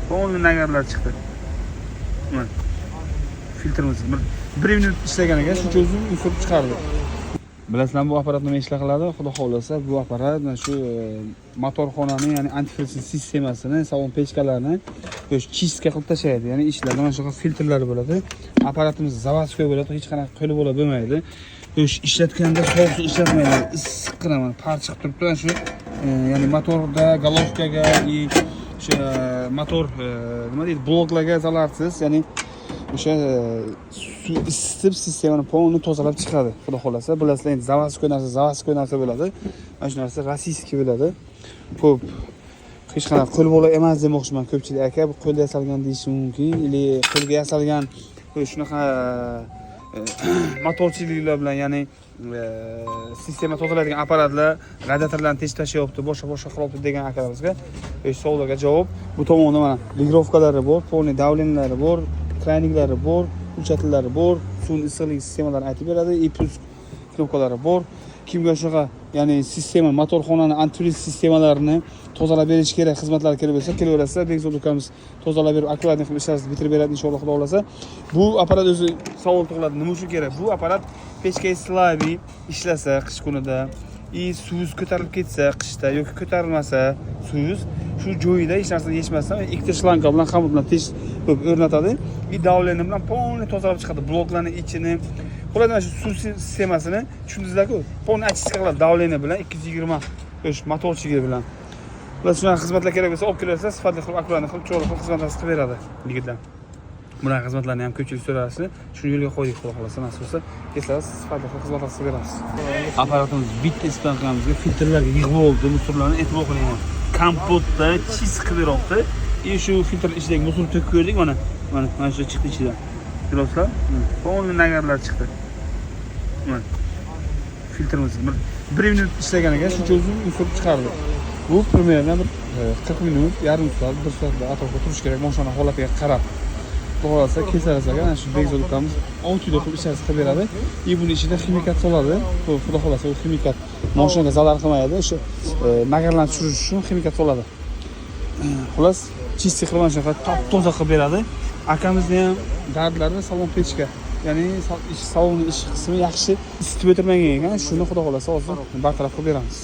Полный нагар lar chiqdi. Mana. Filtrimiz bir minut ishlagan ekan, shuncha uzun мусор chiqardi. Bilasizlarmi, bu apparat nima ishlar qiladi? Xudo xohlasa, bu apparat mana shu motorxonani, ya'ni антифриз sistemasini, salon pechkalarini o'sha чистка qilib tashlaydi. Ya'ni ishlarda mana shunaqa filtrlari bo'ladi. Apparatimiz заводской bo'ladi, hech qanaqa qo'li bola bo'lmaydi. O'sha ishlatganda sovuq suv ishlatmaydi, issiqqina mana пар chiqib turibdi. Mana shu ya'ni motorda головка ga и o'sha motor nima deydi, bloklarga zararsiz, ya'ni o'sha suv isitib, sistemani полный tozalab chiqadi, xudo xohlasa. Bilasizlar, endi заводской narsa заводской narsa bo'ladi. Mana shu narsa российский bo'ladi. Ko'p hech qanaqa qo'l bola emas demoqchiman. Ko'pchilik "Aka, bu qo'lda yasalgan" deyishi mumkin или qo'lga yasalgan shunaqa motorchiliklar bilan, ya'ni sistema tozalaydigan apparatlar radiatorlarni teshib tashlayapti, boshqa boshqa qilyapti degan akalarimizga o'sha savollarga javob. Bu tomonda mana регулировка lari bor, полный давление lari bor, краник lari bor, включатель lari bor, suvni issiqlik sistemalarini aytib beradi и плюс knopkalari bor. Kimga shunaqa, ya'ni sistema, motorxonani антифриз sistemalarini tozalab berish kerak, xizmatlar kerak bo'lsa, kelaverasizlar. Bekzod ukamiz tozalab berib, аккуратный qilib ishlaringizni bitirib beradi, inshaalloh, xudo xohlasa. Bu apparat o'zi, savol tug'iladi, nima uchun kerak bu apparat? Pechka слабый ishlasa qish kunida и suvingiz ko'tarilib ketsa qishda yoki ko'tarilmasa suvingiz, shu joyida hech narsani yechmasdan ikkita шланга bilan, хомут bilan tez qilib o'rnatadi и давление bilan полный tozalab chiqadi bloklarni ichini. Xullas, mana shu suv sistemasini tushundingizlar-ku, полный очистка qiladi давление bilan, 220 o'sha motorchigi bilan. Xullas, shunaqa xizmatlar kerak bo'lsa, olib kelaversa, sifatli qilib, аккуратный qilib, chiroyli qilib xizmatlar qilib beradi yigitlar. Bunaqa xizmatlarni ham ko'pchilik so'rashdi, shuni yo'lga qo'ydik. Xudo xohlasa, nasib bo'lsa, kelsalar, sifatli qilib xizmatlar qilib beramiz. Apparatimiz bitta ispankamizga filtrlarga yig'ib oldi мусор larni. E'tibor qiling, kompotda чист qilib beryapti. И shu filtr ichidagi мусор to'kib ko'rdik, mana mana shu chiqdi ichidan, ko'ryapsizlar, полный нагар lar chiqdi. Mana filtrimiz bir minut ishlagan ekan, shuncha uzun мусор chiqardi. Bu примерно bir 40 minut, yarim soat, bir soat atrofida turishi kerak, moshina holatiga qarab. Xudo xohlasa, kelsangiz, aka, ana shu Bekzod ukamiz 6 uyda qilib ishlaringizni qilib beradi. И buni ichida ximikat soladi. Bu, xudo xohlasa, u ximikat moshinaga zarar qilmaydi, o'sha нагар larni tushirish uchun ximikat soladi. Xullas, чистый qilib, mana shunaqa top toza qilib beradi. Akamizni ham dardlari salon pechka, ya'ni salonni ichki qismi yaxshi isitib o'tirmagan ekan. Shuni, xudo xohlasa, hozir bartaraf qilib beramiz.